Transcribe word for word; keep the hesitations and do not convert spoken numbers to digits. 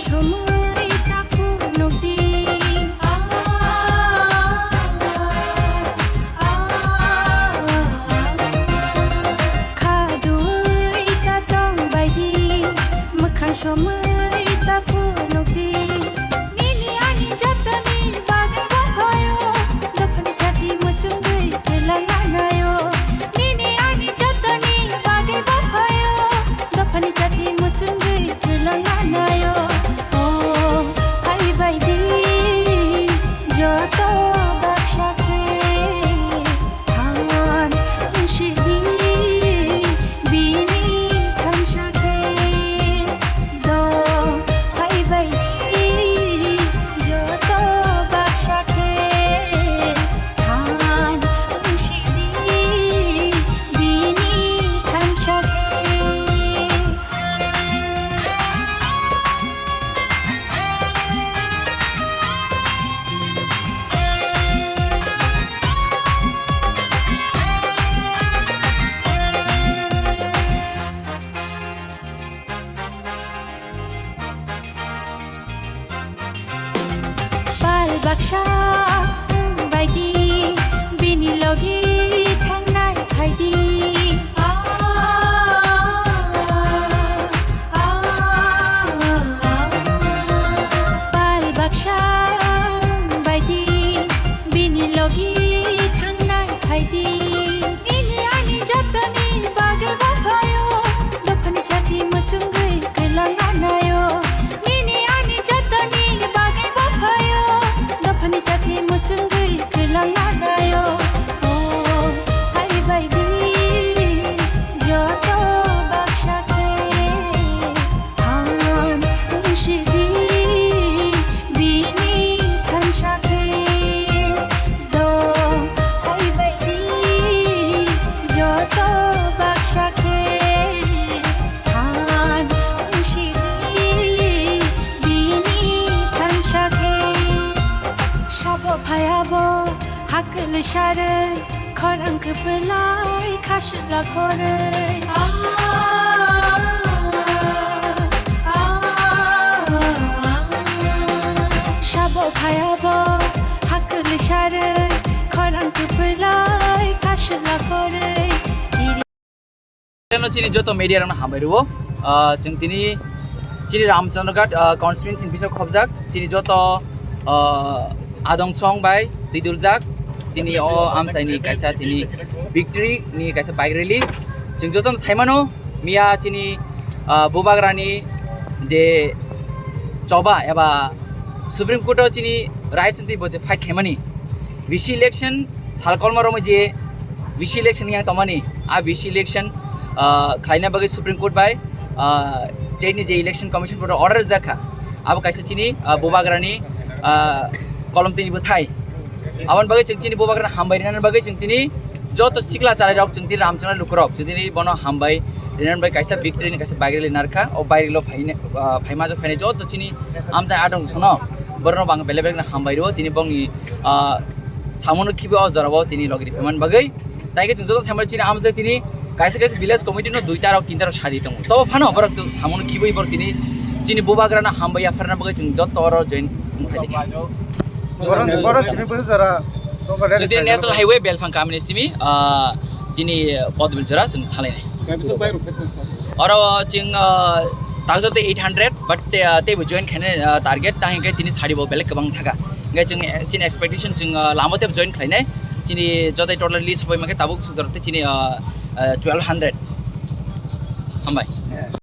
Somoi ta phunukdi. Khadui ta tongbaidi. Mwkhang somoi ta phunukdi. Nini ani jotoni bagwi bo phaio. Dophani chati muchungwi kwlangna naio. Nini ani jotoni bagwi bo phaio. Dophani chati muchungwi kwlangna naio. O, phaibaidi, joto baksa khe, than sidi, bini thansa khe, do, phaibaidi, joto baksa khe, than sidi, bini thansa khe. Pal baksa wng baidi, bini logi thangnai phaidi. Pal baksa wng baidi, bini logi thangnai phaidi. Nini ani jotoni bagwi bo phaio, dophani chati muchungwi kwlangna naio. Nini ani jotoni bagwi bo phaio, dophani chati muchungwi kwlangna naio. O, hai baidi, joto baksa khe. Than wngsidi bini thansa khe, do hai baidi joto baksa khe. Than wngsidi bini thansa khe, sabo phaiya bo hakli sarwi. Khorang kwplai khasla khorwi. Sabo phaiya bo hakli sarwi. Khorang kwplai khasla khorwi. Chini joto media rokno hambai rwo. Ah, chwng tini chini Ramchandraghat, ah, constituency ni bising khobjak chini joto, ah, adong song bai twi duljak chini o amchaini kaisa tini victory ni kaisa bike rally. Chwng joto saimano miya chini, ah, Bubagrani je choba eba Supreme Court o chini rai swnti bo je fight khaimani V C election sal kolma romwi je V C election yang tongmani, a V C election, ah, khlaina bagwi Supreme Court bai, ah, state ni je election commission board order jakha, abo kaisa chini, ah, Bubagrani, ah, kolom tini bwthai. Aboni bagwi chwng chini Bubagrano hambai rinani bagwi chwng tini joto sikla chalairok, chwng tini Ramchandraghat lukurok, chwng tini bono hambai rinani bagwi kaisa victory ni kaisa bike rally narkha. O bike rally o phaina, ah, phaima jok phainai joto chini amchai adong sono borokno bo ang belai belai no hambai rwo. Tini bongni, ah, samono khibi o jorao tini logi ri phaimani bagwi. Tai khe chwng joto saimano chini amchai tini kaisa kaisa village committee no duita rok tinta rok sadi tongo. Tobo phano borok samono khibui borok tini chini Bubagrano hambai yapharna bagwi chwng joto oro join wngkha. Borok, borok simi bwswk jora tongkha. Chwng tini National Highway Belphang kamini simi, ah, chini Podbil jora chwng thalainai. Oro chwng, ah, takjak tei eight hundred, but te, ah, teibo join khainai, ah, target, tang hwnkhe tini saribo belai kwbang thaka. Hwnkhe chwng, eh, chini expectation chwng, ah, lama teibo join khlainai. Chini jotai total list bai mankhe tabuk sujak tei chini, ah, ah, twelve hundred. Hambai.